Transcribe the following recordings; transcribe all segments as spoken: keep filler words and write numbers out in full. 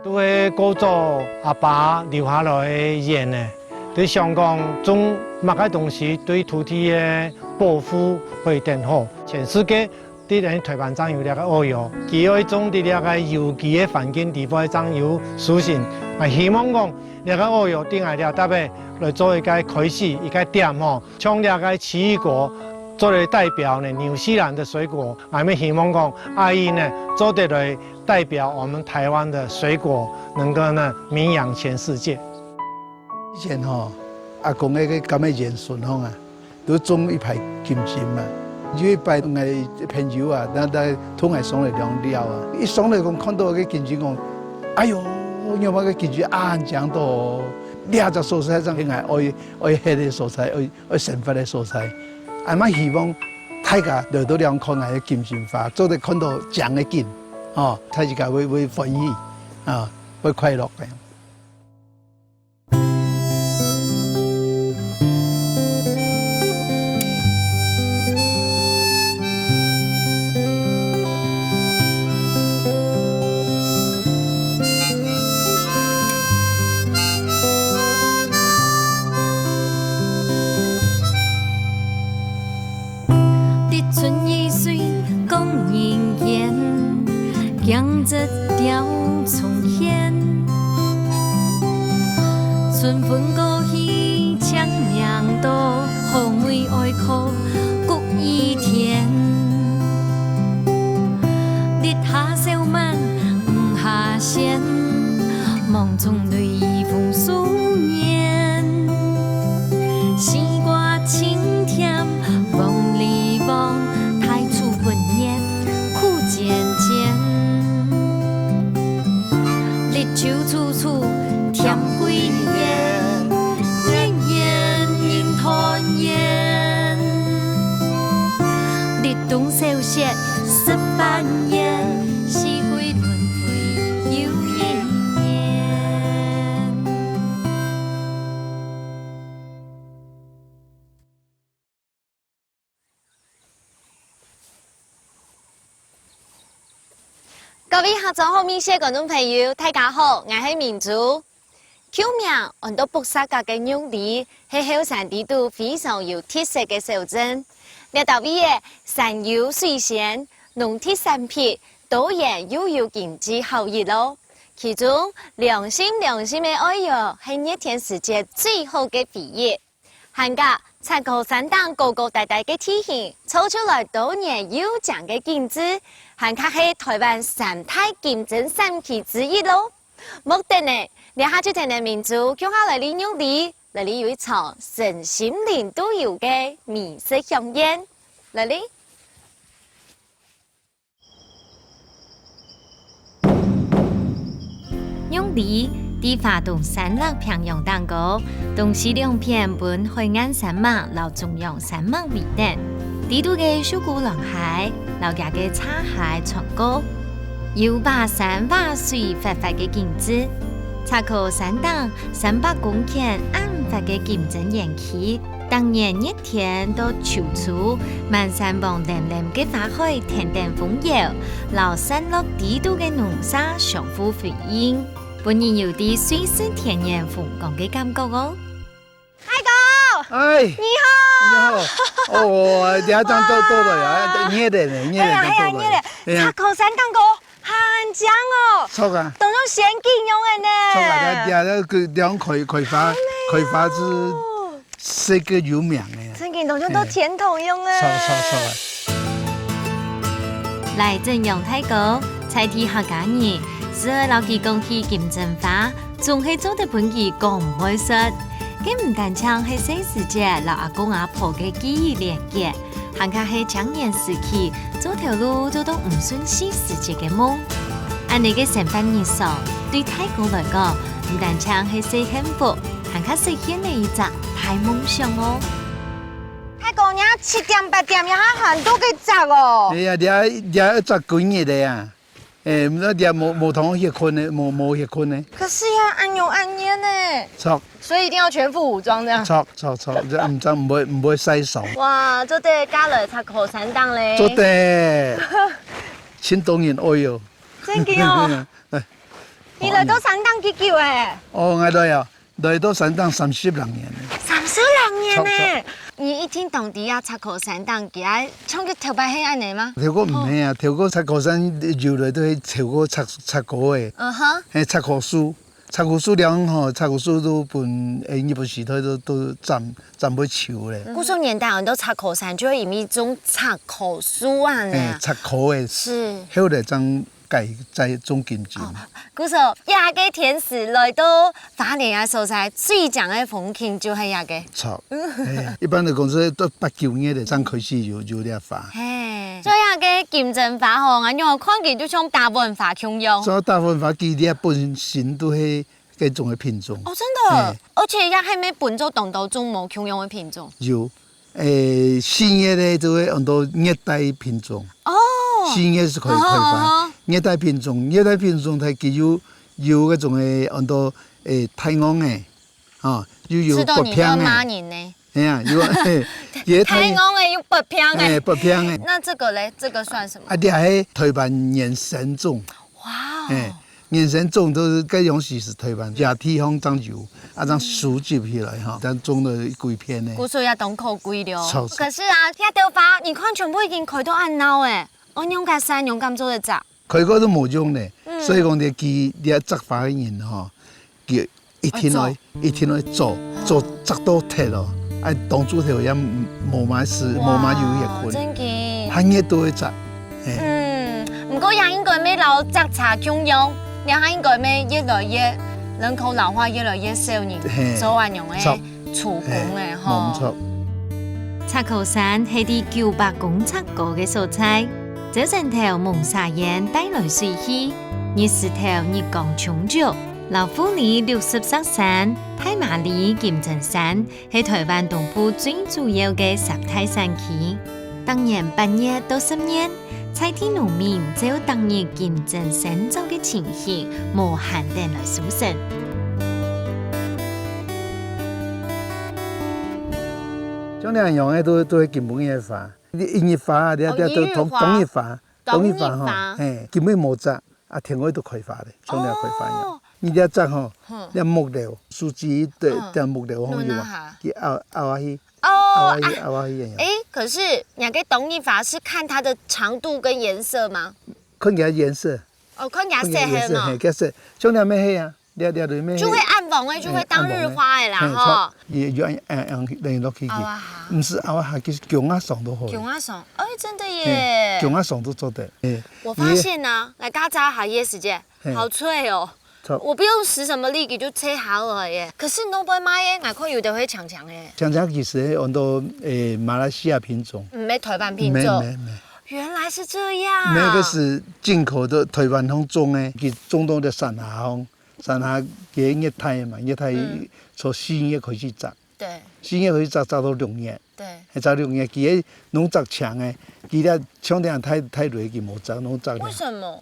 都係古早阿爸留下來个菸仔，就想講種麼个東西對土地个保護會更好。全世界，對咱臺灣正有這个藁藥，佢愛種在這个有機个環境底背正有收成。𠊎希望講，這个藁藥對𠊎這搭仔來做一个開始，一个點吼，像這个奇異果做得代表呢紐西蘭个水果，𠊎乜希望講，阿英呢做得來代表我們臺灣个水果，能夠呢名揚全世界。以前吼，阿公个該个柑仔園脣項啊，都種一排金針嘛。有一擺，𠊎朋友啊，那，那同𠊎上來尞了啊，一上來講看到該金針講：「哎喲，仰般个金針恁靚到哦！這隻所在正係𠊎愛，愛歇个所在，愛，愛生活个所在。」𠊎嘛希望大家來到這看𠊎个金針花，做得看到靚个景，吼，大自家會，會歡喜，啊，會快樂个。 各位客庄好味緒个觀眾朋友，大家好，𠊎係明珠。舊名安到博薩格个玉里，係後山裡肚非常有特色个小鎮。這搭位仔山有水仙，農特產品多元又有經濟效益哦。其中，良心良心个藁藥係熱天時節最好个回憶。 還加，赤科山頂高高低低个地形，造出來多元又靚个景致，還加係臺灣三大金針產區之一咯。莫等了，這下就跈等明珠共下來哩玉里，這里有一場身心靈都有个美食饗宴。來哩！ 玉里，在花東山脈平洋頂高，東西兩片分海岸山脈摎中央山脈圍等。裡肚个秀姑巒溪摎厥个茶溪穿過，有畫山畫水活潑个景致。赤科山頂三百公頃恁闊个金針園區， 逐年熱天到秋初，滿山黃淰淰个花海跈等蜂友，摎散落裡肚个濃沙相互輝映，分人有在瑞士田園風光个感覺哦。大哥，哎，你好。你好。哦，這下正到，到了呀，熱了呢，熱了，哎呀，哎呀，正到了。熱了。哎呀。赤科山頂高， 還靚哦！著啊。當像仙境樣个呢。著啊，這，這，這个地方開，開發，好美哦。開發是世界有名个。真个，當像到天堂樣个。著，著，著啊。來沈陽大哥，在地客家人，係愛摎佢講起金針花，總係做得分佢講毋會煞。該毋單淨係細時節摎阿公阿婆个記憶連結， 還較係青年時期做頭路做到毋順序時節个夢。恁呢个生活日常，對大哥來講，毋單淨係細幸福，還較實現了一隻大夢想哦。大哥，你七點八點，你還行到該隻哦？哎呀，你還，你還愛著幾日个啊？ 哎，毋知這無，無通歇睏呢，無，無歇睏呢。可是要恁樣恁樣呢。著。所以一定要全副武裝這樣。著，著，著，這毋知毋會，毋會曬傷。哇，做得嫁來赤科山頂咧。做得。盡多人愛哦。真个哦。哎，你來到山頂幾久欸？哦，𠊎來啊，來到山頂三十零年了。三十零年呢？差，差。你一定當知啊，赤科山頂佢啊，像个頭擺係恁仔嗎？頭過毋係啊，頭過赤科山由來都係頭過赤，赤科个，嗯哼。係赤科樹，赤科樹了吼，赤科樹都分，欸，日本時代都，都斬，斬會樹咧。古早年代很多赤科山就會因為種赤科樹啊呢。欸，赤科个，是。後來正 改再種金針。哦，故所，這个天時來到花蓮个所在，最靚个風景就係這个。著，嘿，一般來講係到八九月个正開始有，有這花。嘿，所以這个金針花吼，𠊎仰看佢就像大碗花共樣。所以大碗花佢這本身都係該種个品種。哦，真的，嘿。而且這係毋係本州當多種無共樣个品種？有， 欸，四月个就會安到熱帶品種。哦。四月係可以開花。好，好，好。熱帶品種，熱帶品種佢有，有該種个安到，欸，大榔个，吼，又有北平个。知道你要罵人呢。係啊，有，嘿，也大，大榔个又北平个。欸，北平个。那這個嘞，這個算什麼？啊，這係台灣原生種。哇哦。欸， 原生種都係該樣式係台灣，這地方正有，啊，正收集起來吼，正種了幾片呢。故所也當可貴了。著，著。可是啊，這兜花，你看全部已經開到恁老欸，哦，仰結煞，仰敢做得摘？開過都無用呢，嗯。所以講這佢，這摘花个人吼，佢一定愛，愛做。一定愛做，做摘到忒哦。啊，當初頭也無麼事，無麼有歇睏。哦，真个。還熱都會摘。 嘿。嗯，毋過也應該愛摎摘茶共樣，這下應該愛越來越，人口老化越來越少人，嘿。做恁樣个，著。手工个，嘿，吼。無錯。赤科山係在九百公尺高个所在，朝晨頭濛沙煙帶來水氣，日時頭日光充足，摎富里六十石山、太麻里、金針山 係台灣東部最主要个三大山區。逐年八月到十月，在地農民照逐日金針生長个情形，無閒等來收成。像恁樣个都，都係今晡日个花，一日花啊，這，哦，這都冬，一日花。冬日花。 冬日花吼，冬日花。嘿，今晡日無摘，啊，天光都開花咧，像這開花樣。哦。你這摘吼，哼。這木料，樹枝對，嗯。這木料吼，有啊，掞啊哈。佢拗，拗下去，哦，拗下去，啊。拗下去樣樣。欸，可是那個冬日花是看它的長度跟顏色嗎？看佢个顏色。哦，看佢个色係嗎？看佢个顏色，嘿，佢个色，像這乜係啊。 這，這類乜就會暗黃个，就會當日花个啦，嘿，暗黃个。吼。嘿，著，也有恁，恁，恁，恁落去去。拗啊哈。毋使拗啊哈，其實芎仔爽都好。芎仔爽，欸，真的耶。嘿，芎仔爽都做得。嘿。我發現啊，來，大家下夜時間，嘿。好脆哦。著。我不用使什麼力氣就切好了耶。可是你都毋會賣耶，𠊎看有的會強強耶。強強其實很多，欸，馬來西亞品種。嗯，毋係台灣品種。毋係，毋係，毋係。原來是這樣。那個是進口的，台灣方種的，佢種到在山下方。 山下佢熱帶嘛，熱帶，嗯。從四月開始摘。對。四月開始摘，摘到六月。對。還摘六月，佢个攏摘青个，佢个像這樣太，太熱，佢無摘，攏摘青。為什麼？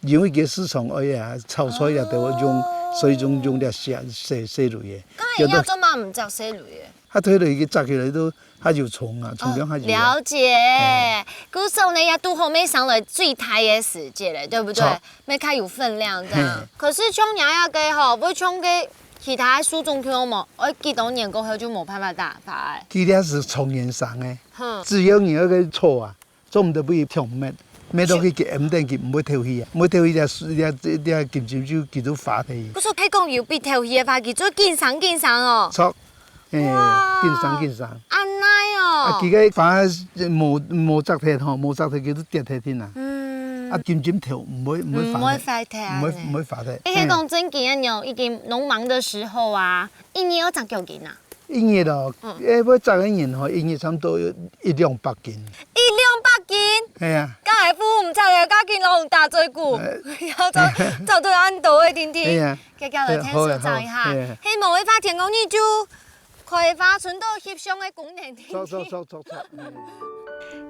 因為佢个市場愛啊，炒菜也都用，哦。所以用，用這細，細，細蕊个。該人要做麼毋摘細蕊个？ 佢退落去摘起來都還有蟲啊，蟲量還有啊。哦，了解。嗯。故所呢，也拄好愛上來最大个時節了，對不對？著。愛較有分量這樣。嘿。可是像這樣个吼，會像个其他樹種共樣無，愛幾多年過後就無辦法打發了。佢這係長年生个，哼。只要你那個草啊， 做毋得分佢忒密，密落去佢暗等佢毋會透氣啊，毋會透氣這，這，這金針就佢就化忒去。故所係講有分透氣个話，佢就緊生緊生哦。著，欸，哇，緊生緊生。恁樣哦。啊，佢个花無，無摘忒吼，無摘忒佢就跌忒去啊。嗯。啊，金針頭毋會，毋會化忒。毋會壞忒啊，毋會，毋會化忒。欸，係講真个恁樣，已經農忙的時候啊，一年愛摘幾斤啊？ 一日哦，嗯。欸，愛摘个人吼，一日差不多一兩百斤。一兩百斤？係啊。該還不如毋摘了，趕緊摎人打嘴鼓。欸。要走，走到恁多个定定。係啊。遽遽來𢯭手摘一下。係啊，好啊，好啊，係啊。希望會發天公你就開花，伸到翕相个功能定定。著，著，著，著，著。嗯。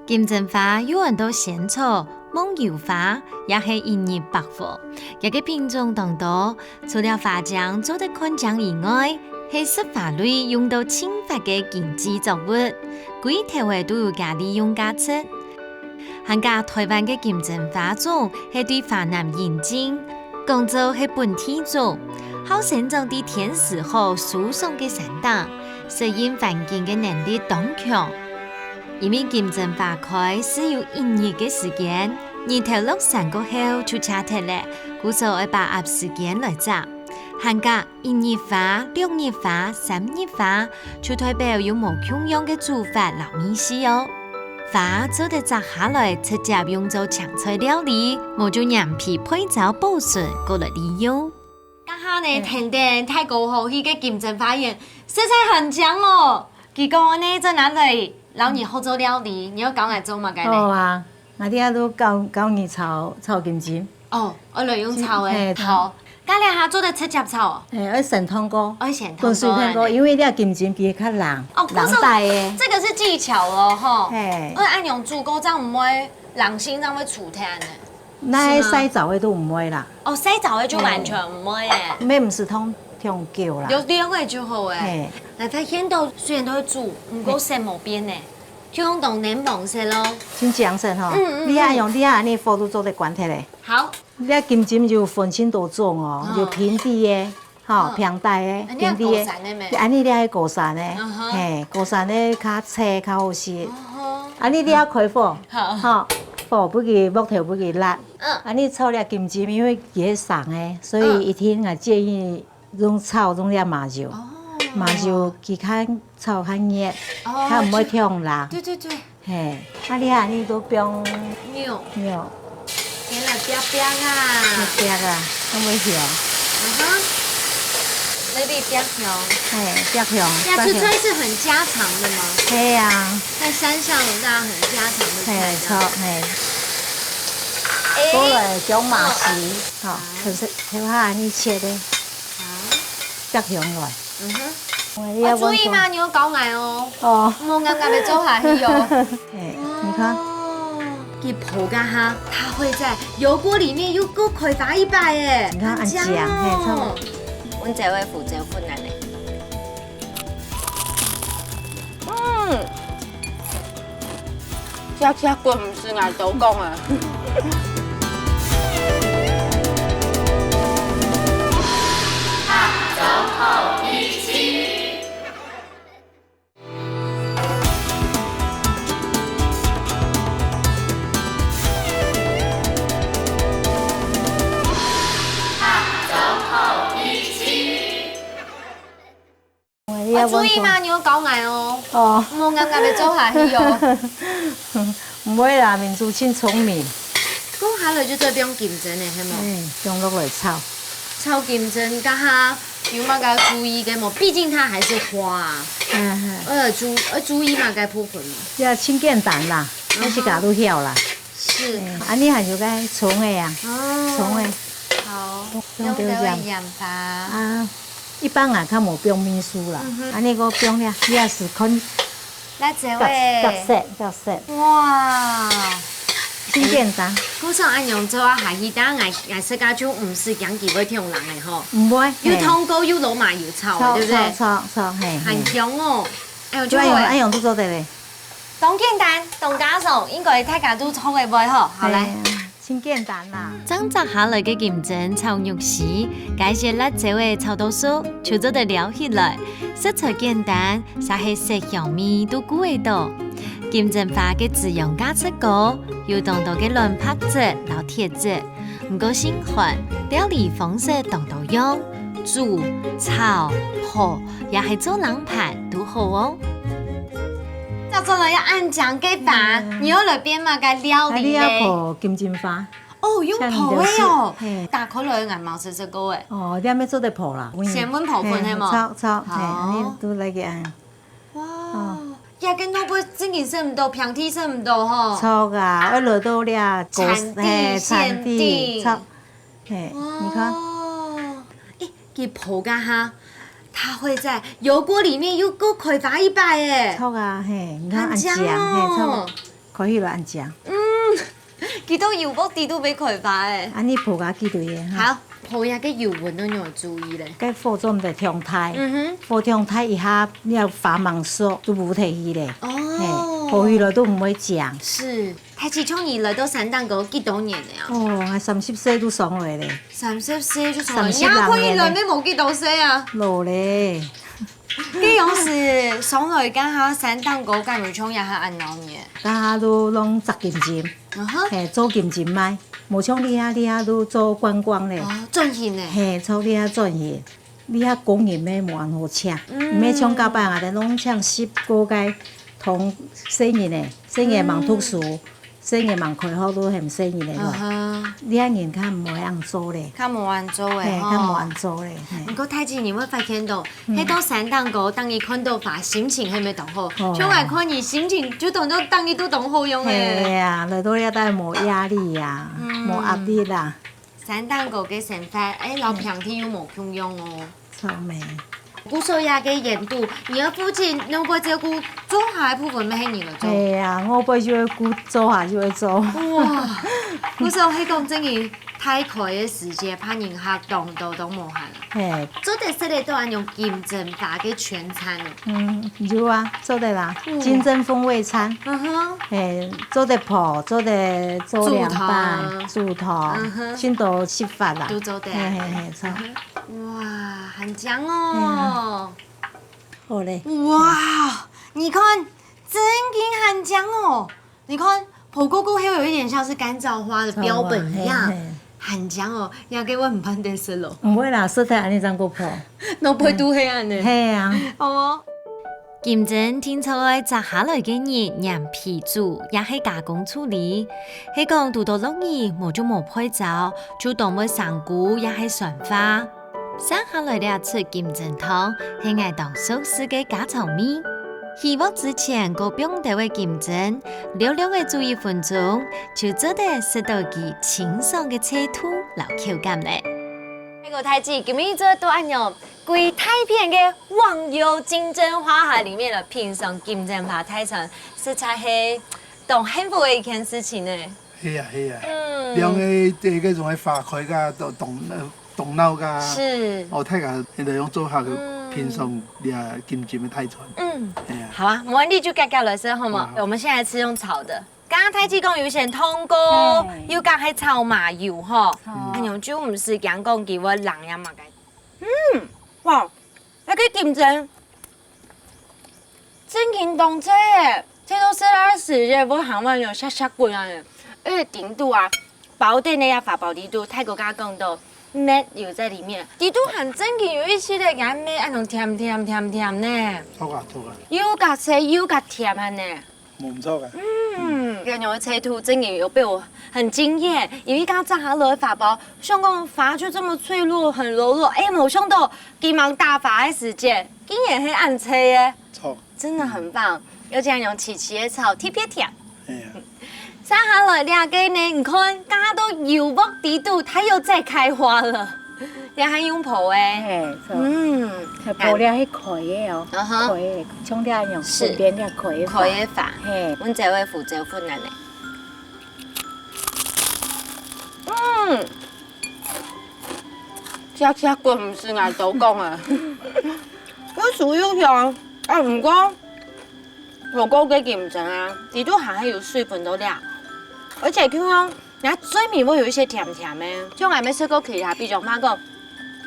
金針花又安到仙草、夢遊花，也係一日百花。佢个品種當多，除了花靚做得看靚以外，係食花類用到盡發个經濟作物，歸頭仔都有佢利用價值。還加台灣个金針花種係對華南引進，講做係本地種，好生長在天時好、疏鬆个山頂，適應環境个能力當強。因為金針花開係有一日个時間，日頭落山過後就謝忒了，故所愛把握時間來摘。還加一日花、六日花、三日花，就代表有無共樣个煮法摎味緒哦。 花做得摘下來，直接用做青菜料理，無就黏皮配燥保存，過來利用。這下呢，嗯。跈等大哥好去个金針花園，實在很香哦。佢講呢，做拿來摎你好做料理，你愛教𠊎做麼个呢？好啊，𠊎這下都教，教你炒，炒金針。 哦，愛來用炒个。嘿，好，該這下做得直接炒哦。嘿，愛先燙過，愛先燙過，滾水燙過，恁呢。因為這金針佢較冷，哦，冷帶个。這個是技巧哦，吼。嘿。愛恁樣煮過，這樣毋會冷心，這樣會臭忒呢。該係嗎？曬燥个都毋會啦。哦，曬燥个就完全毋會耶。嘿。毋係，毋使燙，燙久啦。有涼个就好耶。嘿。來，發現到雖然都會煮，毋過色無變呢。 就用當奶黃色咯。真靚色吼。嗯，嗯，你看用，嗯。你看恁呢火都做得關忒咧。好。你看金針有分盡多種哦，哦。有平底个，吼，哦。平底个，哎，你看平底个。高山个咩？恁呢你看高山个，嗯哼。嘿，高山个較脆，較好食。哦吼。恁呢你愛開火，嗯。好。吼，火不給，木頭不給辣。嗯。恁呢炒這金針，因為佢係生个，所以一定啊建議 用炒，用這麻油。哦。麻油佢較炒較熱，哦，較毋會忒辣。對，對，對。嘿，啊，你看，你都放肉。肉。先來煏煏啊。煏煏啊，較會香。嗯哼。Maybe煏香。嘿，煏香，煏香。這出菜是很家常的嗎？嘿啊。在山上有大家很家常的菜，嘿，這樣。炒，嘿。哎。過來，薑嫲絲，哦。好，就是頭下恁呢切个。 好。煏香來。嗯哼。我也要問說，我注意嘛，你有教𠊎哦。哦。莫硬硬个做下去哦。哎，你看。哦，佢烰該下，它會在油鍋裡面又過開花一擺耶。你看，恁靚哦。恁靚，嘿，差不多。阮這位負責粉啊呢。嗯。 這隻滾毋係𠊎兜講个。我注意嘛，你有教𠊎哦。哦。莫硬硬个做下去哦。毋會啦，明珠盡聰明。過下來就做放金針个，係無？嗯，放落來炒。炒金針，該下有麼个注意个無？畢竟它還是花啊。嗯，嗯。呃，注，呃，注意麼个部分無？這盡簡單啦，嗯哼。𠊎自家都曉啦。 是。嗯，恁呢還有該蔥仔啊，哦。蔥仔。好，用這個鹽。用這個鹽巴。啊，一般啊，較無放味素啦。嗯哼。恁呢个放了，你也係看，辣椒欸。較，較色，較色。哇。真簡單。哎，故所恁樣做啊，下去，等下𠊎，𠊎自家就毋使驚佢會忒冷个吼。毋會，又燙過，嘿。又落麻油炒个，炒，對不對？炒，炒，炒，嘿，嘿。很香哦。哎喲，就好欸。就恁樣，恁樣就做得咧。 當簡單，當家常，應該大家都做得會吼。好，來。哎呀，真簡單啦。正摘下來个金針炒肉絲，加一些辣椒仔炒到熟，就做得撈起來。食材簡單，嗄係色香味都顧得到。金針花个滋養價值高，有當多个卵白質摎鐵質， 毋過新鮮，料理方式當多樣，煮、炒、烰，也係做冷盤都好哦。摘出來愛恁靚个花，嗯。你愛來變麼个料理咧？啊，你愛烰金針花。哦，用烰个哦。像你就是，嘿。打開來𠊎無食過欸。哦，你還無做得烰啦，我跟你，先搵烰粉，嘿，係無？炒，炒，嘿，好。恁呢都來个啊。 哇，哦。這个蘿蔔正經食毋到，平地食毋到吼。著啊，愛來到這个產地，嘿，產地，現地。著，嘿，哇。你看。欸，佢烰該下，它會在油鍋裡面又過開花一擺欸。著啊，嘿，你看恁靚，恁靚哦。嘿，著，看起來恁靚。嗯。 佢兜油鑊底都會開花欸。恁呢烰个幾堆个哈。好，烰這个油溫愛仰注意咧？該火做毋得忒大，嗯哼。火忒大一下，你个花吂熟，都烏忒去咧。哦。嘿，烰起來都毋會靚。是。大姊，像你來到山頂高幾多年了啊？哦，𠊎三十歲就上來咧。三十歲就上來，三十也可以來，零年咧。也無幾多歲啊。老咧。該樣時上來該下山頂高，敢有像這下恁鬧熱？該下都攏摘金針，嗯哼。嘿，做金針賣，無像這下，這下都做觀光咧。哦，轉型咧。嘿，做這下轉型。 這下工人乜無恁好請，嗯。毋係像頭擺𠊎兜攏請十個个同細人仔，細人仔吂讀書，細人仔吂開學都喊細人仔來。啊哈。這下人較毋會恁做咧。較無恁做咧，嘿，吼。較無恁做咧，嘿。毋過大姊，你會發現到，嗯。該到山頂高，當你看到花，心情係毋係當好？哦。像𠊎看你心情就當做當日都當好樣欸。嘿啊，來到這搭無壓力啊，嗯。無壓力啦。 山頂高个生活，欸，摎平地又無共樣哦。著咩？故所這个園肚，你个父親外背照顧，灶下个部分乜係你來做？係啊，外背就係顧，灶下就係做。哇，故所係講真个，大開个時節，怕人客當多當無閒啊。係。做得食得到恁樣金針花个全餐哦。嗯，有啊，做得啦，嗯。金針風味餐。嗯哼。係，做得烰，做得做涼拌，煮湯。煮湯，嗯哼。盡多食法啦。都做得。係係係，著。嗯哼。哇，還靚哦。係啊。好咧。哇，你看，真个還靚哦。你看，烰過過後有一點像是乾燥花的標本一樣，係係。還靚哦。這个𠊎毋盼得食咯。毋會啦，食忒恁樣正過烰。外背都係恁樣。係啊。好哦。 金針定著愛摘下來个日，黏皮煮，也係加工處理。係講堵著落雨，無就無配燥，就當會生菇，也係酸化。省下來這出金針湯，係𠊎當熟事个家常味。起鑊之前，過放兜仔金針，略略仔煮一分鐘，就做得食著佢清爽个脆度摎口感咧。該个大姊，今晡日做到恁樣， 歸大片个黃油金針花海裡面个品嚐金針花大餐，實在係當幸福个一件事情呢。係啊，係啊。嗯。兩个，這个種个花開个，都當，呃，當鬧个。是。哦，大家來用做客个品嚐這金針个大餐。嗯。係啊。好啊，無問題，就遽遽來食，好嗎？好啊。我們現在吃用炒的。 剛剛大姊講有一些湯鍋，嘿。又講係炒麻油吼，嘿。恁樣就毋使驚講佢會冷呀嘛該。嗯，哇，該个金針，真經當脆耶，脆到食落時節會還會有削削滾啊，而且頂肚啊，包等个呀發包裡肚，大哥剛剛講到，蜜有在裡面，裡肚還真經有一息个甜蜜，恁樣甜甜甜甜呢。著啊，著啊。又較脆又較甜啊呢。 無毋著个。嗯，該牛的脆度真的有被我很驚豔，因為剛剛摘下來的花苞，想講花就這麼脆弱，很柔弱，欸，無想到佢吂打花的時節，竟然係恁脆个。著。真的很棒，尤其還用萋萋个炒，特別甜。哎呀。 摘下來這個呢，你看，剛剛都有剝底肚，它又在開花了，這還用剝欸。嘿，著。嗯，還剝了係開个哦，嗯哼。開个，像這樣是，分辨這開个花。開个花，嘿。阮這位福州粉奶奶。嗯，這，這滾毋係𠊎兜講个，又酥又香，啊，毋過 火鍋个金針啊，裡肚還係有水分到了，而且就像，人家嘴裡會有一些甜甜个，像𠊎也食過其他，比如講，講，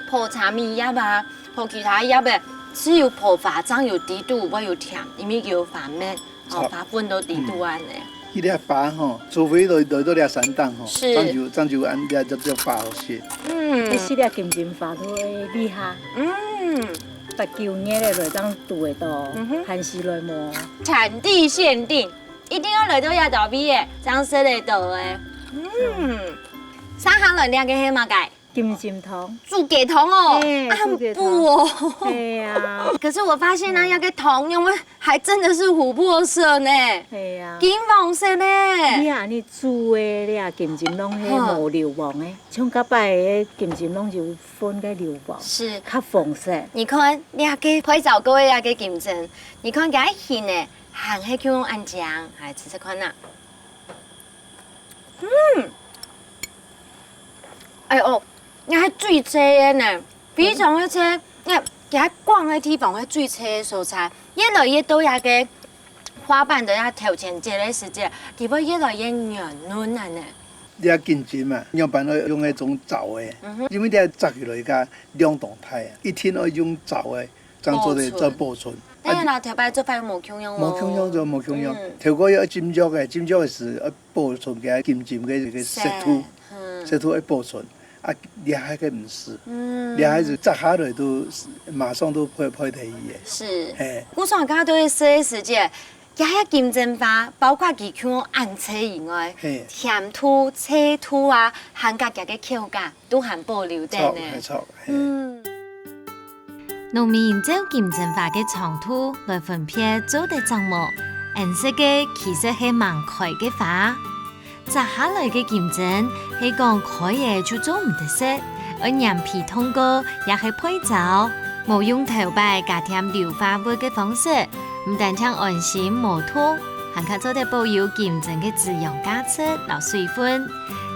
泡茶米葉啊，泡其他葉个，只有泡花正有底肚會有甜，因為佢有花蜜，哦，著。花粉到底肚恁呢。嗯。佢這花吼，除非來，來到這山頂吼，是。正有，正有恁這，這，這花好食。嗯。這係這金針花都會厲害。嗯。八九月个來正堵得到，嗯哼。還係來無？ 產地限定，一定愛來到這搭位个，正食得到个。嗯，接下來這個係麼个？金針湯。豬腳湯哦，嘿，啊，很補哦。豬腳湯。嘿啊。可是我發現呢，嗯。這個湯因為還真的是琥珀色呢，嘿啊。金黃色呢。你啊，你煮个這金針攏係無硫磺个，哼。像較白个金針攏有 粉个硫磺，是。較豐盛。你看，這個配著過个這個金針，你看佢个形呢，還係像恁靚，來試試看啊。嗯，哎喲，這係最脆个呢，非常个脆，那佢个光个地方係最脆个所在，越來越多這個花瓣到這頭前結个時節，佢會越來越圓潤恁呢。這金針啊，仰般愛用該種燥个，因為這摘起來个量當大啊，一定愛用燥个，正做得做保存。但係啦，頭擺做法又無共樣哦。無共樣就無共樣，頭過愛浸藥个，浸藥个時愛保存个金針个个色素，色素愛保存。 啊，這下个毋使，這下就摘下來都馬上都配配得去个。是，嘿，故所講到个時節，這下金針花，包括佢像恁細以外，嘿，甜度、脆度啊，還加佢个口感都還保留等呢。著，著，嘿。嗯。農民照金針花个長度來分別做得摘無，紅色个其實係吂開个花。 摘下來个金針係講開了就做毋得食，愛黏皮通過也係配燥，無用頭擺加添硫化物个方式，毋單淨安心無毒，還較做得保有金針个滋養價值摎水分。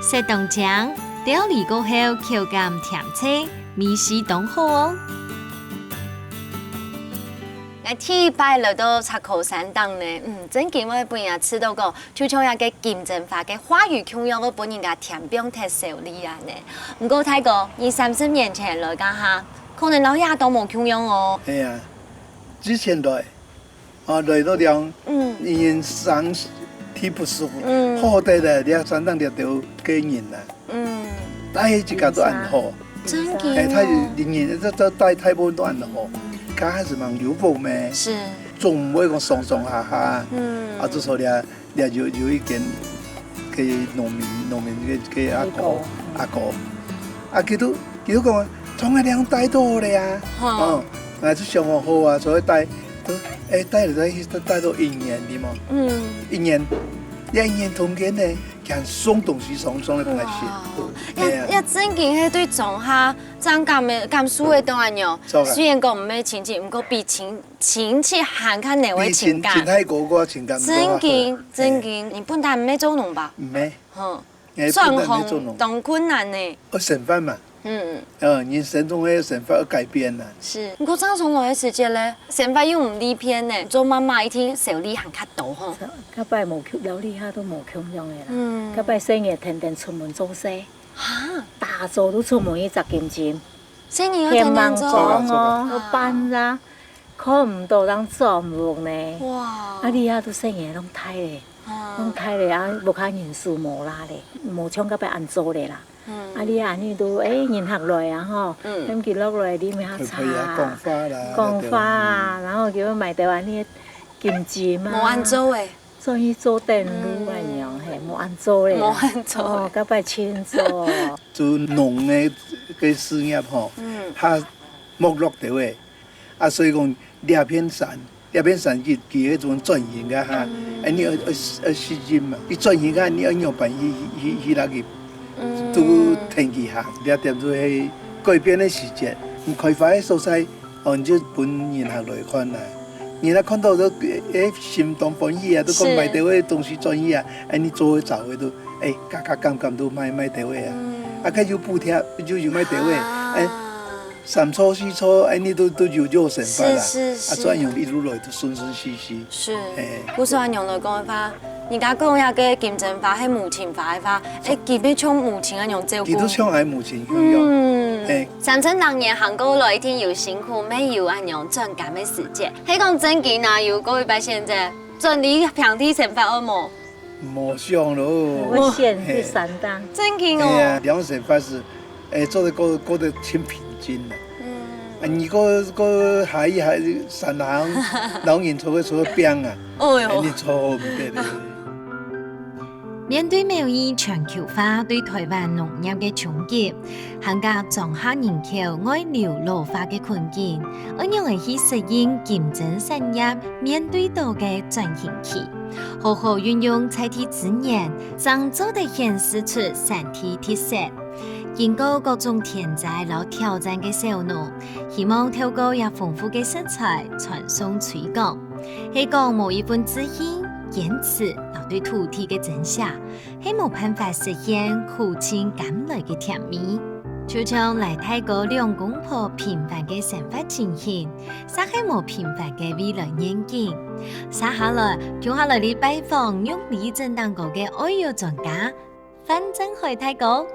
色當靚，料理過後口感甜脆，味緒當好哦。𠊎第一擺來到赤科山頂呢，嗯，正經會分人家試著講， 就像這个金針花个花語共樣，會分人家添放忒愁慮恁呢。毋過大哥，你三十年前來該下，可能摎這下都無共樣哦。係啊，之前來，啊，來到這，嗯，人生地不熟，嗯，好得了，這山頂這兜个人啊，嗯，大家都恁好。 真个哦。哎，佢人人，這，這大，大部分都恁好。剛開始嘛，有風咩？是。總毋會講上上下下。嗯。啊，就說了，了有，有一間个農民，農民个，个阿哥，阿哥，啊，佢都，佢都講啊，從來兩帶到了啊。哈。哦，啊，就想講好啊，所以帶，都，哎，帶了，帶，帶到一年的嘛。嗯。一年，要一年通天呢。 佢送東西送，送來分𠊎食。哇，哎呀。也，也真个係對莊下正感个，感受个當恁樣。著啊。雖然講毋係親戚，毋過比親，親戚還較濃个情感。比親，親太哥哥情感。真个，真个，哎。你本來毋係做農吧？毋係。哼。哎，算本來毋係做農。當困難呢。愛生活嘛。 嗯。呃，人生總係有生活个改變啦。是，毋過正常來个時節咧，生活又毋利便呢，做媽媽一定愁慮還較多吼。該擺無共，料理下都無共樣个啦。嗯。該擺細人天天出門做事，哈？打早都出門去摘金針，細人愛天天做。天光哦，啊。愛搬啦，看毋到人做毋呢。哇。啊，這下都細人攏大咧。 啊。攏大咧啊，屋下人手無罅咧，無像該擺恁早咧啦。嗯。啊，你恁呢都，哎，人客來啊吼，嗯。喊佢落來啉下茶啊，陪陪啊，講話啦，講話啊，嗯。然後叫佢買兜恁呢金針啊，無恁早欸。終於做等路恁樣，嗯。嘿，無恁早咧啦。無恁早欸。哦，該擺清楚。做農个，个事業吼，嗯。較沒落兜欸。 啊，所以講，這片山，這片山佢，佢該種轉型个哈，嗯。哎，你愛，愛，愛適應嘛。佢轉型个，你愛仰般去，去，去，去那個，嗯。都跈佢行。這點就係改變个時節。你開發个所在，哦，你就分人客來看啦。人家看到都，哎，心當歡喜啊，都講是。買兜个東西轉去啊，哎，你做个做个都，哎，價格減減都賣，賣兜个啊。嗯。啊，佢有補貼，就有賣兜个，啊。哎， 三座四座，哎，你都，都有，有生活啦。是，是，是。啊，恁樣一路來都順順序序。是。嘿。故所恁樣來講个話，人家講該个金針花係母親花个話，哎，基本像母親恁樣照顧。佢都像𠊎母親共樣。嗯。嘿。三十零年行過來，一定有辛苦，乜有恁樣轉甘个時節。係講正經啊，有過一擺選擇，轉去平地生活好無？ 無想咯。我選第三檔。嘿。正經哦。哎呀，兩生活是，哎，做得過，過得真平靜啦。嗯。啊，你過，過下一下，山行，老人坐个坐个病啊，哦喲。哎，你坐毋得了。面對貿易全球化對台灣農業个衝擊， 還加莊下人口外流老化个困境，仰般去適應金針產業面對到个轉型期，好好運用在地資源，正做得顯示出產地特色。經過各種天災摎挑戰个小農，希望透過這豐富个食材傳送推廣，係講無一份志氣、堅持摎對土地个珍惜， 係無辦法實現苦盡甘來个甜味。就像倈大哥兩公婆平凡个生活情形，嗄係無平凡个未來願景。接下來，共下來哩拜訪玉里鎮頂高个愛玉專家，范振海大哥。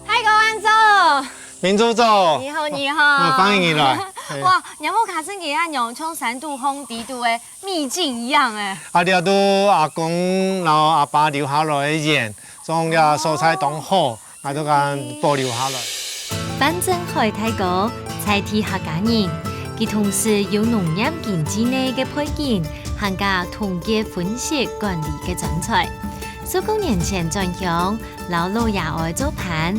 大哥，恁早。明珠早。你好，你好。啊，歡迎你來。嘿。哇，若無卡森佢恁樣，像山肚、荒地肚个秘境一樣欸。啊，這都阿公摎阿爸留下來个園， 將這所在當好，𠊎都敢保留下來。范振海大哥在地客家人，佢同時有農業經濟个背景，還加農業分析管理个專才。十九年前轉鄉，摎老爺哀做伴，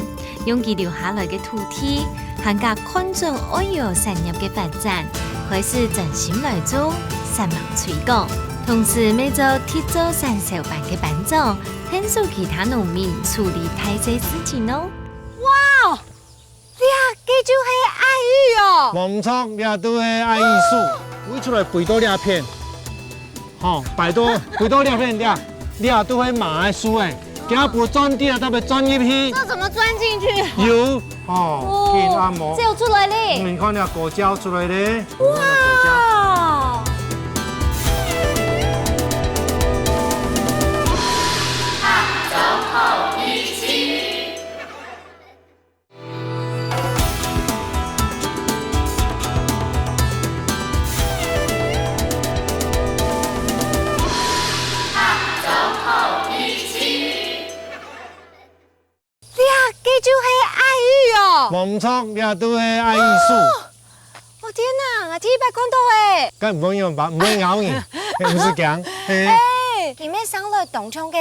用佢留下來个土地，還加看準愛玉產業个發展，開始專心來做產業推廣，同時乜做地作產銷班个班長， 𢯭手其他農民處理大細事情哦。哇，這个就係愛玉哦。無毋著，這都係愛玉樹，飛出來飛到這片，吼，擺到飛到這片，這，這都係麻个樹欸，今晡轉底啊，特別鑽入去。這怎麼鑽進去？有，吼，哦，緊按摩。這有出來咧。你看這果膠出來咧。哇！ 這个就係愛玉哦。無毋著，這都係愛玉樹。哦，哦天哪，𠊎第一擺看到欸。該毋會用吧？毋會咬你，嘿，毋使驚，嘿。欸，佢乜生來當像个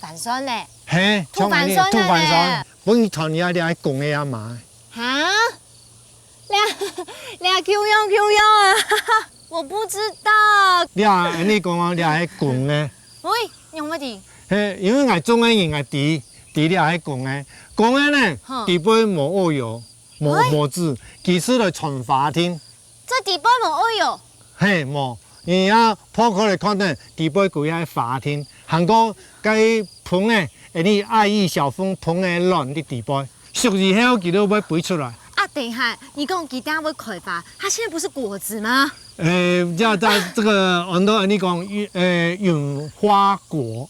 番檨呢。嘿，土番檨呢，土番檨。本來傳你啊，你還講个啊嘛。哈？ 這，這共樣共樣啊，我不知道。這恁樣講啊，這係公个。喂，仰會知？嘿，因為𠊎種个人𠊎知，知這係公个。公个呢，吼。底背無愛玉，無，喂。無籽，佢係來傳花定。這底背無愛玉？嘿，無，你啊，破開來看呢，底背歸个花定，還過該盆个，恁樣愛玉小鳳盆个卵在底背。 熟以後佢就會飛出來。啊，等一下，你講佢等下會開花，它現在不是果子嗎？欸，這，這，這個，安到恁樣講，欸，隱花果，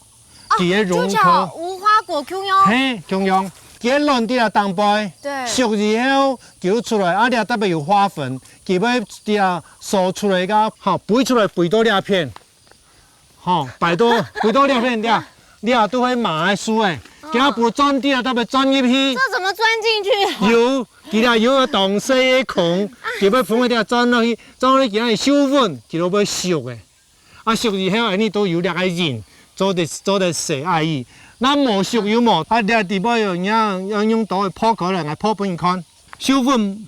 哦，佢个榕科。就像無花果共樣。嘿，共樣，佢个卵在該頂背，對。熟以後佢就出來，啊，這特別有花粉，佢會在該挲出來个，好，飛出來飛到這片。 吼，擺到，飛到這片，這，這都係麻个樹欸。哦。今晡轉底啊，特別鑽入去。這怎麼鑽進去？有，佢這有個當細个孔，啊。佢會分開這鑽落去，鑽落去，佢愛收穩，佢就會熟欸。啊，熟以後，恁樣都有這個仁，做得，做得洗愛玉。若無熟有無？啊，這底背有，你看，愛用刀仔破開來，來破分你看。收穩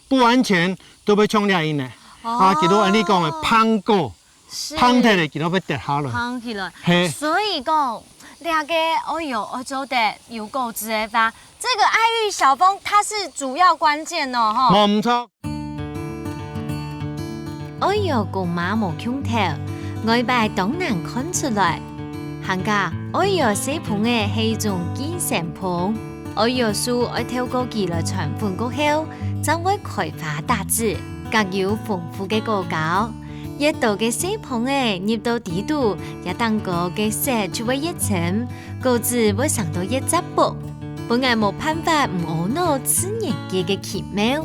不完全，都會像這樣呢。啊，哦。佢都恁樣講个，膨果。 是。膨忒咧，佢就會跌下來。膨起來。嘿。所以講，這個愛玉愛做得有果子个話，這個愛玉小鳳它是主要關鍵哦，吼。無毋著。愛玉公嫲無共頭，外擺當難看出來。還加愛玉細盆仔係一種寄生蜂，愛玉樹愛透過佢來傳粉過後，正會開花結子，較有豐富个果膠。 越多个細蜂仔入到底肚，這頂高个色就會越深，果子會生到越扎薄，分𠊎無辦法毋阿𧩣自然界个奇妙。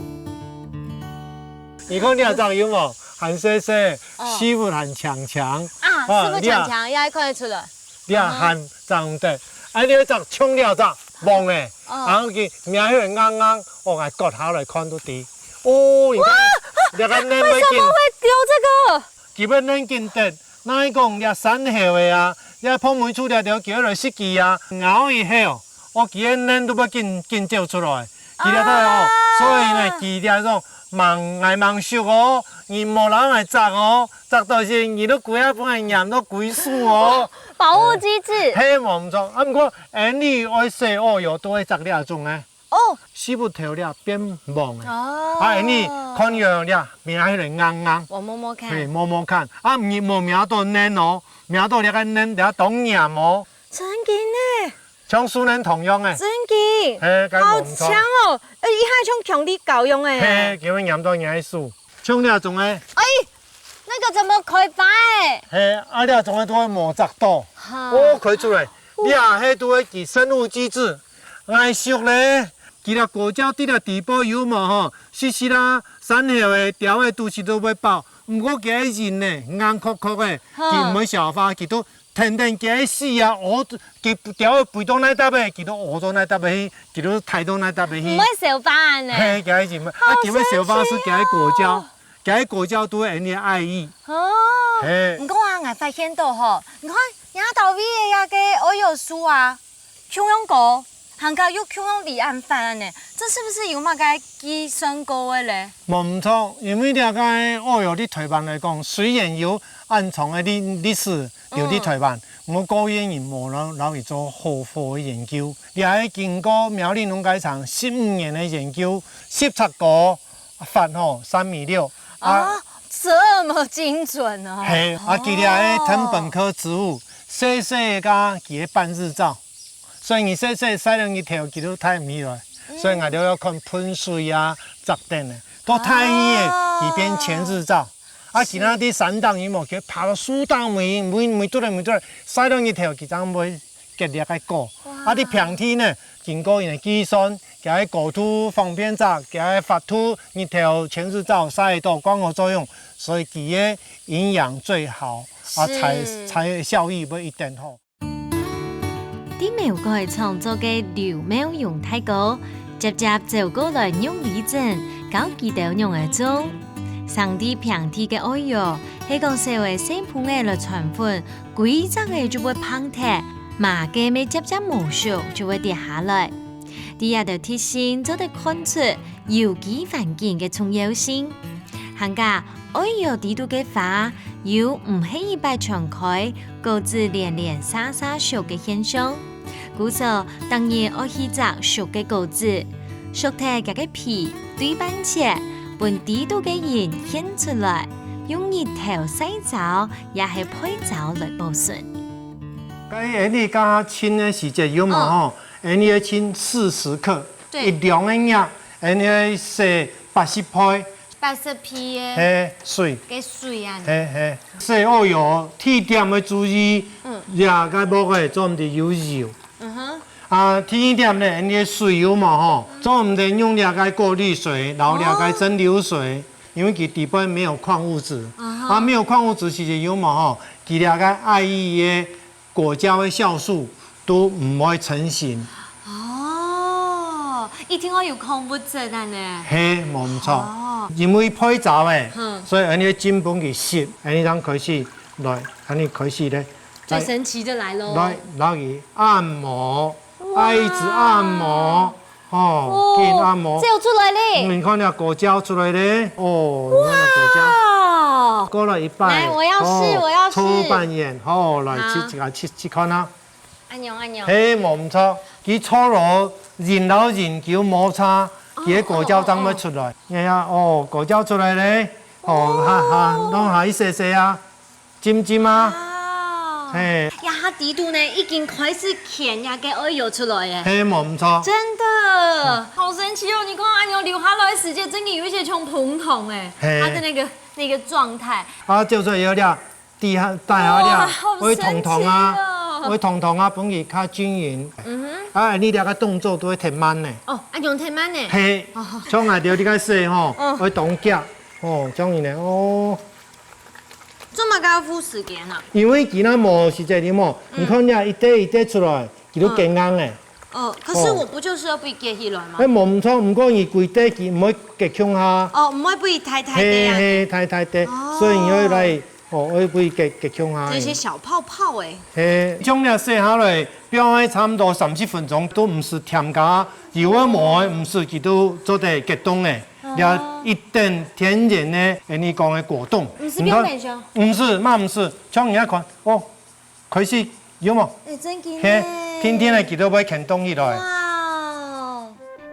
你看這隻有無？還細細，哦。屎朏還青青。啊，啊，屎朏青青，也看得出來。 這還長得，啊，你愛隻像這隻黃个，哦。然後佢名血硬硬，哦，𠊎割下來看都知。哦，你看，哇，這個嫩會緊，為什麼會丟這個？佢會嫩緊得，哪會講這山猴个啊，這碰尾處這條橋來食佢啊，咬以後，哦，佢个嫩都會緊緊走出來。 佢這个哦，啊。所以呢，佢這種吂，𠊎吂熟哦，你莫摎𠊎摘哦，摘到時你都歸下分𠊎黏到歸手哦。保護機制。嘿，無毋著。啊，毋過，𫣆俚愛洗哦，有都會摘這種呢。哦。屎朏頭這變黃个。哦。啊，𫣆俚看樣這，摸起來硬硬。我摸摸看。嘿，摸摸看。啊，你莫摸到嫩哦，摸到這个嫩，等下當黏哦。真的呢。像樹奶同樣个。真个，係，該無毋著。好強哦！欸，一下像強力膠樣个。係，佢會黏到你个手。像這種个。哎，那個怎麼開花欸？係，啊，這種个都會摩擦到。哈。哦，開出來。這係都係佢生物機制。 𠊎熟咧，佢這果膠滴了底部有無吼？濕濕啦，山後个鳥仔肚屎都會飽。毋過佢个仁呢，硬殼殼个，哈。佢毋會消化，佢都跈等佢个屎啊，屙，佢鳥仔肥到哪搭仔，佢都屙到哪搭仔去，佢都大到哪搭仔去。毋會消化呢。係，佢个仁，啊，好佢會消化係佢个果膠，神奇哦。佢个果膠都係恁呢个愛意。哦，係。毋過啊，𠊎發現到吼，你看，這兜位个這个愛玉樹啊， 共樣高，還過又共樣離恁闊呢，這是不是有麼个計算過个咧？無毋著，因為這个愛玉在臺灣來講，雖然有恁長个歷，歷史，有在臺灣，嗯。毋過過去人無摎，摎佢做好好个研究。這个經過苗栗農改場十五年个研究，濕擦過， 闊吼，三米六。啊，哦，這麼精準哦。係，啊，佢這个藤本科植物，細細个佢會半日照，所以你細細曬了日頭，佢就大毋起來。嗯。所以𠊎兜愛看噴水啊、摘等个，到大雨个，哦。佢變全日照。啊，是。其他在山頂有無？佢爬到樹頂尾，尾，尾肚來，尾肚來，曬到日頭，佢正會 結這个果。哇。啊，在平地呢，經過佢个計算，佢个高度、方便䟓，佢个闊度，日頭、全日照，曬到光合作用，所以佢个營養最好，啊，是。才，才效益會一等好。在苗改場做个劉妙容大哥，輒輒走過來玉里鎮，教佢兜仰仔種。生在平地个愛玉，係講小个細蜂仔來傳粉， 歸隻仔就會膨忒，麼个乜輒輒無熟就會跌下來。在這兜特性做得看出有機環境个重要性。還過，愛玉底肚个花有毋係一擺全開，果子連連續續熟个現象。故所，逐日愛去摘熟个果子，熟忒佢个皮，對半切，分底肚个仁顯出來，用日頭曬燥， 也係焙燥來保存。該𫣆俚該清个時節有無吼？哦。𫣆俚愛清四十克，對。一兩个月，𫣆俚愛洗八十倍。八十倍个。係，水。个水啊。係，係。洗愛玉，第一點愛注意，嗯。這个木仔做毋得有油。嗯哼。啊，第二點呢，𫣆俚个水有無吼？嗯。做毋得用這个過濾水，然後這个蒸餾水。哦。 因為佢底背沒有礦物質。啊哈。啊，沒有礦物質時節有無吼，佢這个愛玉个果膠个酵素都毋會成型。哦，一定愛有礦物質个呢。係，無毋著。哦。因為焙燥个，嗯。所以𫣆俚愛浸分佢濕，𫣆俚正開始來，𫣆俚開始咧。最神奇的來囉。來，來，來去按摩，哇。愛一直按摩。 吼，哦，緊按摩。這有出來咧。嗯，你看這果膠出來咧。哦，你看這果膠。哇！過來一擺。來，我要試，哦，我要試。抽半圓，吼，來，好。試一下，試，試看啊。恁樣，恁樣。係，無毋著。佢搓落，仁摎仁佢有摩擦，哦，佢个果膠正會出來。哦，哦，哦。你看，哦，果膠出來咧。哦，哦。哈，哈，弄下一些些啊。 浸浸啊。哇。係。呀，佢底肚呢，已經開始牽這个愛玉出來了。係，無毋著。真的，嗯。好神奇哦！你看，恁樣流下來个時節，真的有一些像膨糖欸，係。它的那個，那個狀態。啊，就係有了，底下，底下了，哇，好神奇哦。會膨糖啊，會膨糖啊，分佢較均勻。嗯哼。啊，你這个動作都會忒慢呢。哦，啊，用忒慢呢。係，哦。像𠊎兜這个洗吼，嗯。會當遽，哦，像你呢，哦。 做麼个愛付時間啊？因為佢若無時節，你無，嗯。你看這一垤一垤出來，佢都結硬咧。嗯。哦，可是我不就是要被結起來嗎？哦。欸，無毋著，毋過你歸垤佢毋會結共下。哦，毋會被大大垤啊。係，係，大大垤，哦。所以你愛來，哦，愛被結，結共下。這些小泡泡欸。係，像這洗下來，放个差毋多三十分鐘，都毋使添加，有个無个，毋使，佢都做得結凍咧。 哦。這一等天然个，𫣆俚講个果凍。毋係冰冷箱？你看，毋係，嘛毋係，像你看，哦，開始有無？欸，真緊欸。係，天天个佢都會牽動起來。哇哦！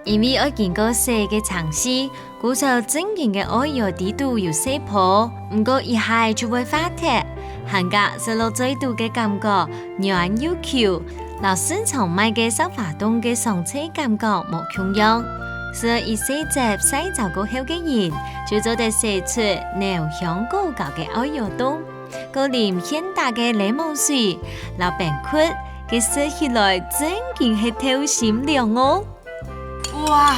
因為愛經過洗个程序，故所正經个愛玉底肚有細泡，毋過一下就會化忒，還過食落嘴肚个感覺，軟又Q，摎市場賣个石花凍个爽脆感覺無共樣，食一細隻曬燥過後个人，就做得食出濃香過高个愛玉凍，過啉現打个檸檬水，摎冰塊，佢食起來真經係透心涼哦！哇，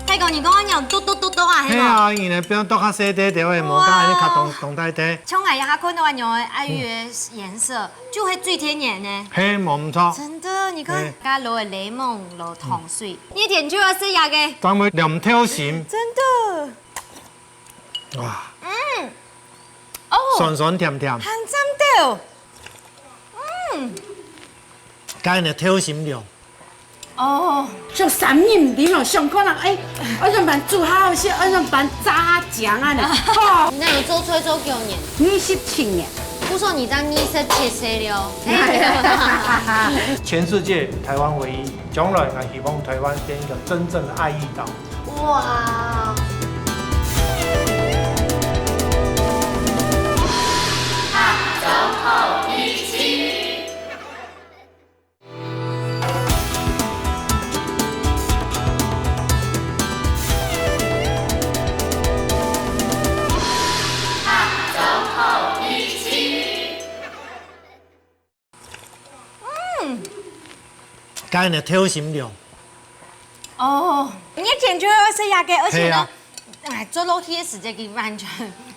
大哥，你講恁樣剁剁剁剁啊，係無？係啊，你呢，變剁較細塊條个，無像恁樣較當當大塊。像𠊎這下看到恁樣个愛玉个顏色， 就係最天然呢。係，無毋著。真的，你看，係。加落个檸檬摎糖水，熱天就愛食這个。正會涼透心。真的。哇，嗯，哦，酸酸甜甜。還讚到。嗯。該呢，透心涼。 哦，像三日毋停哦，想看人，哎，愛仰般煮較好食，愛仰般炸醬啊呢？吼，你哪有做菜做幾多年？二十七年。不說你到二十七歲了。全世界台灣唯一，將來𠊎希望台灣變一個真正的愛玉島。哇！該呢，透心涼。哦，你簡直愛食這个，而且呢，係啊。哎，做落去个時節，佢完全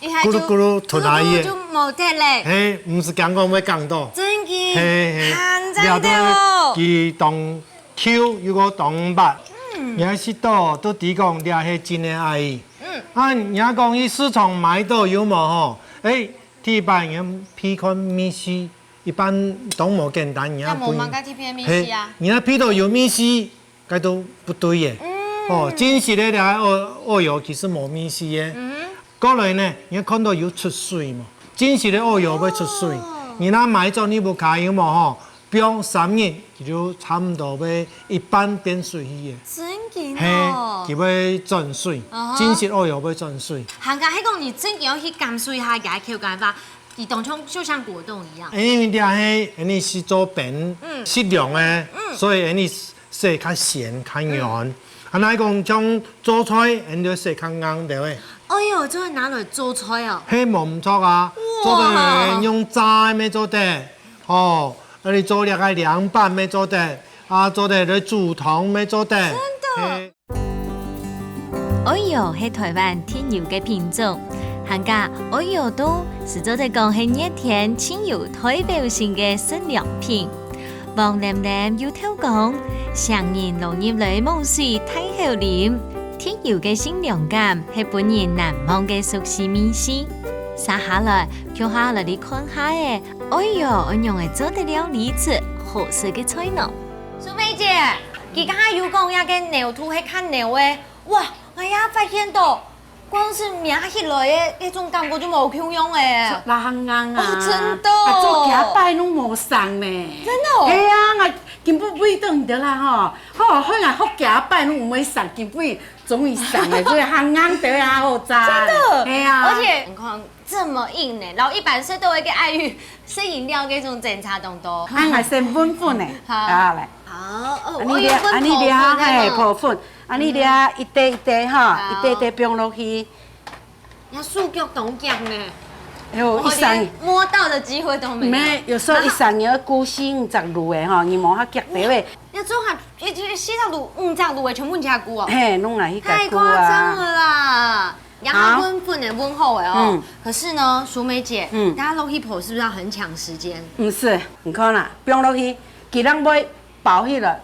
一下就咕嚕咕嚕吞下去。咕嚕咕嚕就無忒咧。係，毋使驚講會哽到。真个，係，係。還讚个哦。這都佢當Q又過當滑，嗯。你愛食到都知講這係真个愛玉。嗯。啊，你愛講去市場買到有無吼？哎，第一擺你愛鼻看味緒， 一般都無簡單，你愛分，該無麼个特別个味緒啊。係，你愛鼻到有味緒，該都毋對个。嗯。哦，真實个這个愛，愛玉其實無味緒个。嗯哼。過來呢，你愛看到有出水無？真實个愛玉會出水。哦。你若買轉你屋下有無吼？放三日，佢就差毋多會一半變水去个。真个哦。係，佢會轉水，嗯哼。真實愛玉會轉水。還過，係講你真个愛去感受一下佢个口感吧。 佢當像，就像果凍一樣。因為這係，恁呢係做冰，嗯。適量个，嗯。所以恁呢食較鮮較軟。嗯。啊，若講像做菜，恁呢食較硬个。哎喲，這个拿來做菜哦。係無毋著啊，哇。做得用炸个乜做得，吼，恁呢做這个涼拌乜做得，啊，做得來煮湯乜做得。真的。係。 愛玉係臺灣特有个品種，還過愛玉凍係做得講係熱天盡有代表性个食涼品。黃淰淰又透光，成人摎入檸檬水大口啉，特有个清涼感係分人難忘个熟悉味緒。續下來，共下來去看下仔，愛玉愛仰仔做得料理出好食个菜呢？淑美姐，佢頭下有講這个濃度係較濃个， 哇，𠊎也發現到，光是摸起來个該種感覺就無共樣欸。拉還硬啊。哦，真的哦。啊，做幾擺攏無生呢。真的哦。係啊，𠊎根本胃都毋得啦吼。吼，後來學幾擺攏毋會生，根本終於生了，所以還硬得啊，好讚。真的。係啊。而且你看，這麼硬呢，然後一般食到个愛玉，食飲料該種精差當多。啊，𠊎先搵粉呢。好。啊，來。好，哦，恁呢咧，我有搵恁呢咧，泡粉，嘿，係無？泡粉。 恁呢咧，一垤一垤哈，好。一垤一垤放落去。這手腳當遽呢。哎喲，一儕，我連摸到的機會都沒有。無，有時候一儕人愛顧四五隻爐仔哈，你無較遽得喂。哇，這做下，一，一，四隻爐，五隻爐仔全部你自家顧哦。嘿，攏𠊎去顧啊。太誇張了啦！然後搵粉也搵好了哦。嗯。可是呢，淑美姐，嗯。大家落去泡是不是要很搶時間？毋係，你看啦，放落去，佢人會包起來。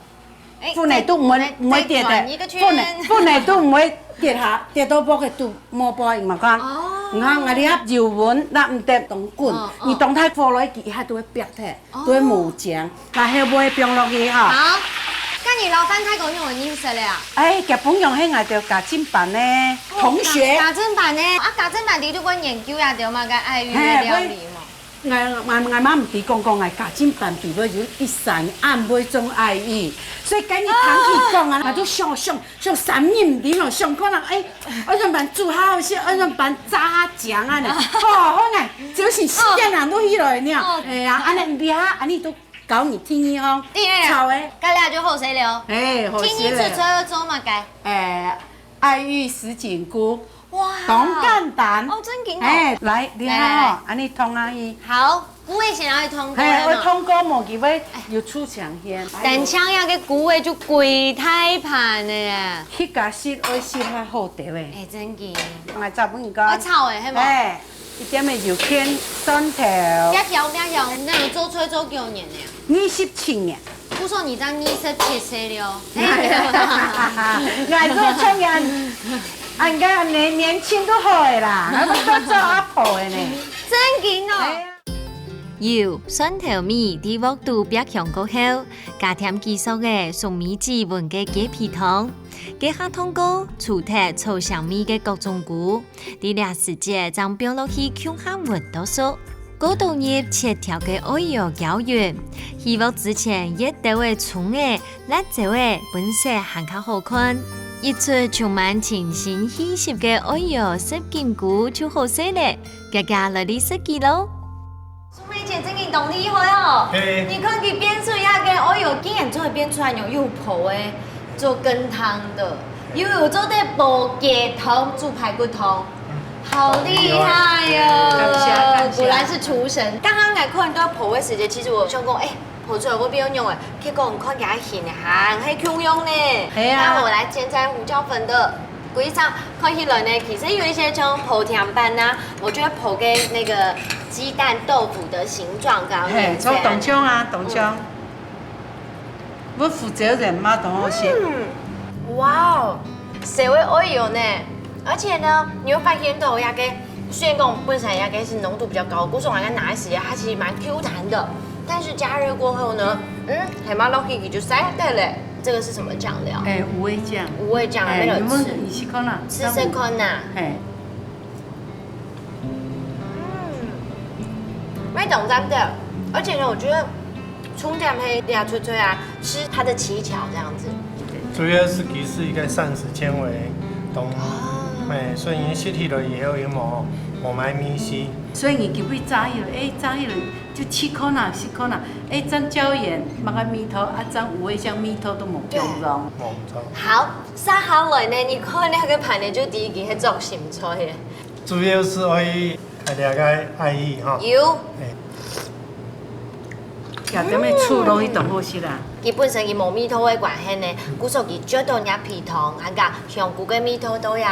哎，粉仔都毋會，再，毋會跌个，再轉一個圈。粉仔，粉仔都毋會跌下，跌到薄个都無包，你嘛看。哦。你看，𠊎這油溫，若毋跌當滾，哦，哦。你當大火落去，佢一下都會煏忒，哦。都會無靚。然後尾放落去哈。好，該你摎范太公仰仔認識个啊？哎，佢本來係𠊎兜家政班个同學。哦，家，家政班个，啊，家政班裡肚會研究啊，對嘛，該愛玉个料理嘛。嘿，𠊎 𠊎，𠊎，𠊎嘛毋知講講，𠊎家政班裡背有一儕恁會種愛玉，所以今日聽佢講啊，𠊎就想，想，想三日毋停咯，想看啊，哎，愛仰般煮較好食，愛仰般炸醬啊呢。好，好呢，就是時間人都起來呢。哦。哎呀，恁呢，你啊，恁呢都教你第二項，對啊，炒个。該這就好勢了。哎，好勢了。第二出菜愛做麼个？哎，愛玉什錦菇，哇，當簡單。哦，真緊哦。哎，來，你看哦，來來來。恁樣燙下去。好，菇仔先愛燙過，哎，係無？愛燙過，無佢會有臭香氣。等一下該菇仔就歸大盤了。佢个色愛色較好兜仔。哎，真緊。𠊎再分你講。愛炒个，係無？哎， 一點个油片、蒜頭。這條，這條，你做菜做幾多年了？二十七年。不錯，你當二十七歲了。𠊎做創業，恁个年年輕都好个啦，還不過做阿婆个呢。真緊哦。哎呀。油、蒜頭、米在鑊肚煏香過後，加添幾索个粟米子搵个雞皮湯，該下通過除忒草香味个各種菇， 在這時節正放落去共下搵到熟。過倒入切條个愛油攪勻，起鑊之前，熱兜个蔥仔、辣椒仔，分色還較好看。一出充滿清新氣息个愛油什錦菇就好勢了，遽遽來試食佢囉！ 淑梅姐真个當厲害哦！嘿。你看佢煏出來个，哦喲，竟然做得煏出來有，有泡个，做羹湯的，又有做得煲雞湯、煮排骨湯，好厲害哦！感謝，感謝。果然是廚神。剛剛來看到泡个時節，其實我想講，哎，泡出來會變樣哎，結果你看起來形還係共樣呢。係啊。那我來煎在胡椒粉的 歸隻看起來呢，其實有一些像烰甜粄啊，我覺得烰个那個雞蛋豆腐的形狀跟它嘿，面像。當像啊，當像。嗯。𠊎福州人嘛，當好食。嗯，哇哦，細个愛油呢，而且呢，你會發現到那個，雖然講本身那個是濃度比較高，故所好像拿來食，它其實蠻Q彈的，但是加熱過後呢，嗯，還蠻落去就散掉了。 這個是什麼醬料？哎，五味醬。五味醬，哎，那個吃，你們你試看啦，試試看吶。哎。嗯，味道真的，而且呢，我覺得蔥醬配這出菜啊，吃它的七巧這樣子。主要是其實一個膳食纖維東西，哦。哎，所以你食起來以後有無，無麼味緒。所以你就會炸起來，哎，炸起來 就試看啊，試看啊，哎，蘸椒鹽，麼个味道，啊，蘸五味醬味道都無共樣。對。無錯。好，續下來呢，你看那個盤呢，就第一個係做鹹菜个。主要是愛，啊，這個愛意哈。有。哎。加點个醋落去當好食啦。佢本身佢無味道个關係呢，故所佢就當若皮湯，還加香菇个味道都有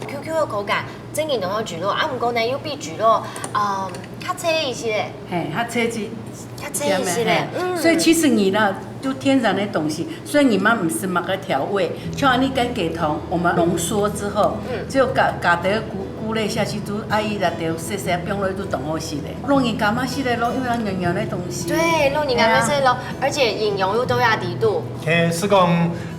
，Q Q个口感。 正經當像蒟蒻，啊，毋過呢，又比蒟蒻，嗯，較脆一些。嘿，較脆一，較脆一些咧，嘿。嗯。所以其實你呢，就天然的東西，所以你們毋使麼个調味，像恁呢跟給同我們濃縮之後，嗯。只有加，加點菇，菇類下去，就愛一點點，細細放落去就當好食咧。老人家嘛食得落，因為它軟軟的東西。對，老人家嘛食得落，哎呀。而且營養又都在裡肚。嘿，係講，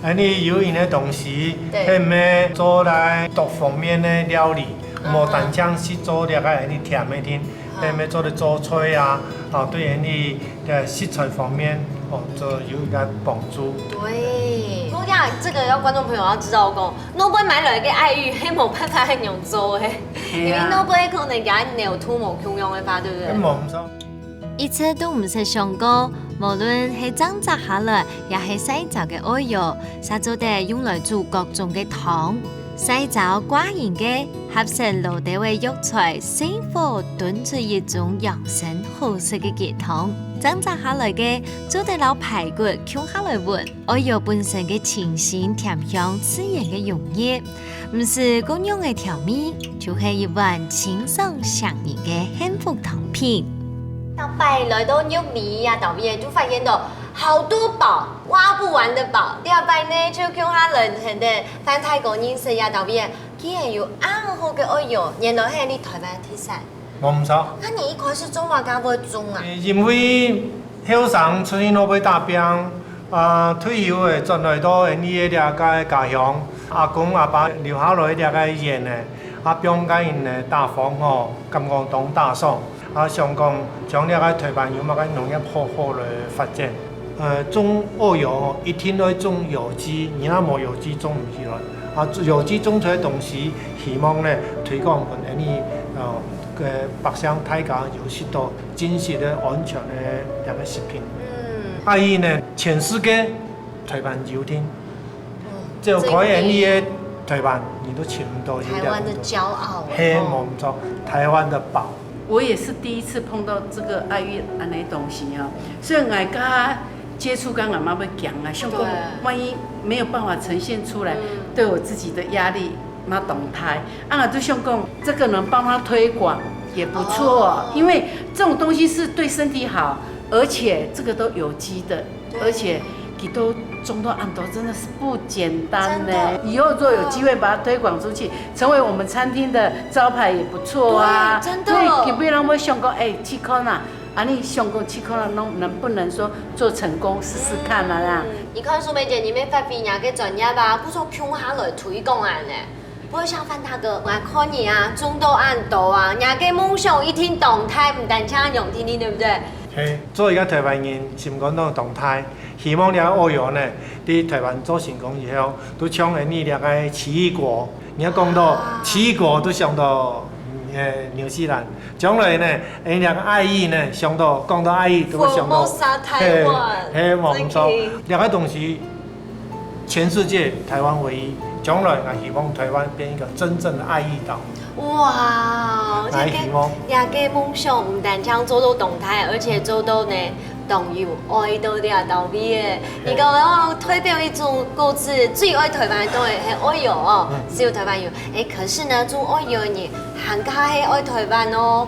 恁呢有營養的東西，對。係毋係做來各方面的料理。 無單淨係做這個恁呢甜个定，嗯。係毋係做得做菜啊，啊，對恁呢个食材方面，哦，就有一個幫助。對，講起來這個要觀眾朋友要知道講，外背買來个愛玉，係無辦法恁樣做个，係啊。因為外背可能佢个濃度無共樣个吧，對不對？嗯，無錯。 一直都毋識想過，無論係蒸炸下來，也係曬燥个愛玉，煞做得用來煮各種个湯。曬燥掛形个，合適老豆个藥材，細火燉出一種養生好食个雞湯。蒸炸下來个，做得摎排骨共下來搵。 愛玉本身个清新甜香自然个融入，毋使過濃个調味，就係一碗清爽餳人个幸福湯品。逐擺來到玉美啊，導演就發現到好多寶，挖不完的寶。第二擺呢，就共下來很多范太哥認識呀，導演，竟然有恁好个愛玉，原來係你台灣特產。 無毋著。該你一開始做麼个會種啊？因為後生出去外背打拚，啊，退休了轉來到𠊎俚个這個家鄉，阿公阿爸留下來這個園仔，啊，放分人仔打荒吼，感覺當打爽。啊，想講將這個臺灣有麼个農業好好來發展。 呃，種愛玉吼，一定愛種有機，你若無有機種毋起來。啊，有機種出來个東西，希望呢推廣分𠊎俚，呃，个百姓大家有食到真實个、安全个這個食品。嗯，阿姨呢，全世界台灣有定，只要可以你个台灣，你都尋到有个。台灣的驕傲。嘿，無錯，台灣的寶。我也是第一次碰到這個愛玉恁樣的東西哦，所以𠊎佮接觸，剛剛媽媽講啊，想講萬一沒有辦法呈現出來，對我自己的壓力 嘛動態。啊，就想講這個能幫他推廣也不錯，因為這種東西是對身體好，而且這個都有機的，而且佢都種到恁多，真的是不簡單呢。以後如果有機會把它推廣出去，成為我們餐廳的招牌也不錯啊。對，真的。因為有个人會想講，哎，試看啊，啊，你想講試看啊，能，能不能說做成功試試看啊？你看淑美姐，你乜發揮若个專業啊，故所共下來推廣恁樣呢。 不過像范大哥，𠊎看你啊，種到恁多啊，若个夢想一定當大，毋單淨仰定你，對不對？嘿，做一個台灣人，心肝都當大。希望這个愛玉呢，在台灣做成功以後，都像你這个奇異果，你愛講到奇異果，都想到，呃，紐西蘭。將來呢，你這个愛玉呢，想到，講到愛玉，都會想到，嘿，嘿，無錯。這个東西 全世界台灣唯一，將來𠊎希望台灣變一個真正的愛玉島。哇，𠊎希望。這个，這个夢想毋單淨做到當大，而且做到呢，當有愛到這到位个。你講哦，代表一種各自最愛台灣，當然係愛玉哦，只有台灣有。哎，可是呢，種愛玉个人還較係愛台灣哦。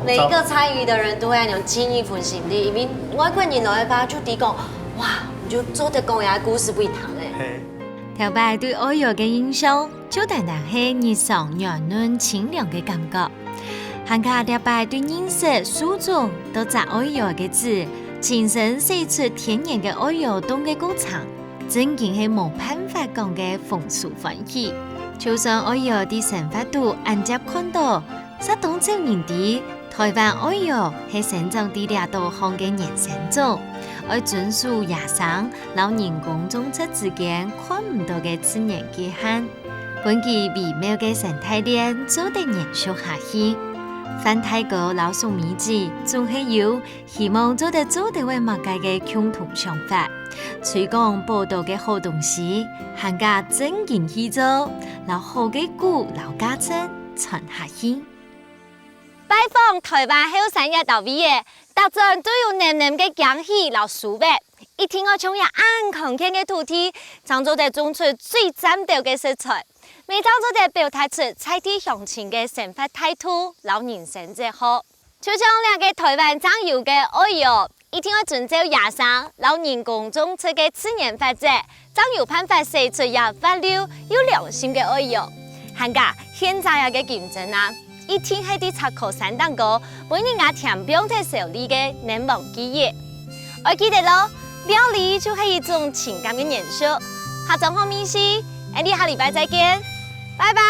每一個參與的人都會恁樣盡一份心力，因為外國人來个話就知講，哇，你就做得講這故事分佢聽欸。頭擺對愛玉个印象，就單單係日常軟嫩清涼个感覺。還加這擺對認識、收種到摘愛玉个子，親身洗出天然个愛玉凍个過程，正經係無辦法講个豐收歡喜。就算愛玉在生活肚恁輒看到， 煞當少人知，台灣愛玉係生長在這島項个原生種，愛遵守野生摎人工種植之間看毋到个自然界限，分佢微妙个生態鏈做得延續下去。范大哥摎淑美姊總係有希望做得做得會麼个个共同想法，推廣寶島个好東西，還加正經去做，摎好个古摎價值傳下去。 拜訪台灣後山這搭位仔，逐轉都有淰淰个驚喜摎收穫。一定愛像這恁康健个土地，正做得種出最讚斗个食材，乜正做得表達出在地鄉親个生活態度摎人生哲學。就像這个台灣正有个愛玉，一定愛遵照野生摎人工種植个自然法則， 正有辦法洗出這滑溜又良心个愛玉。還加現在這个競爭啊，一定係在赤科山頂高，分人家添放忒手裡个難忘記憶。愛記得咯，料理就係一種情感个延續。下轉好味緒，𫣆俚下禮拜再見，拜拜。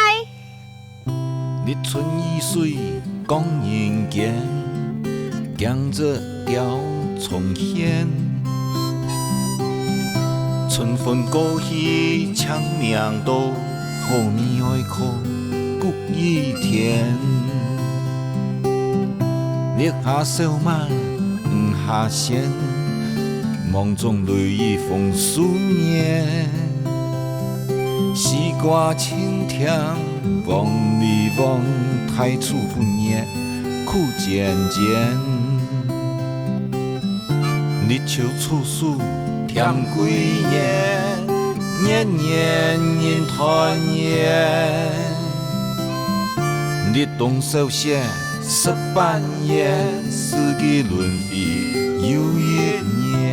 日春雨水降人間，驚蟄鳥蟲喧。春分過去青冥多，好味哀苦各一天。日下燒麥，雨下鮮，望中雷雨豐收年。 西瓜青甜，黃梨黃，大樹分月苦煎煎。立秋處暑甜桂圓，年年人團圓。立冬小雪食粄圓，四季輪迴又一年。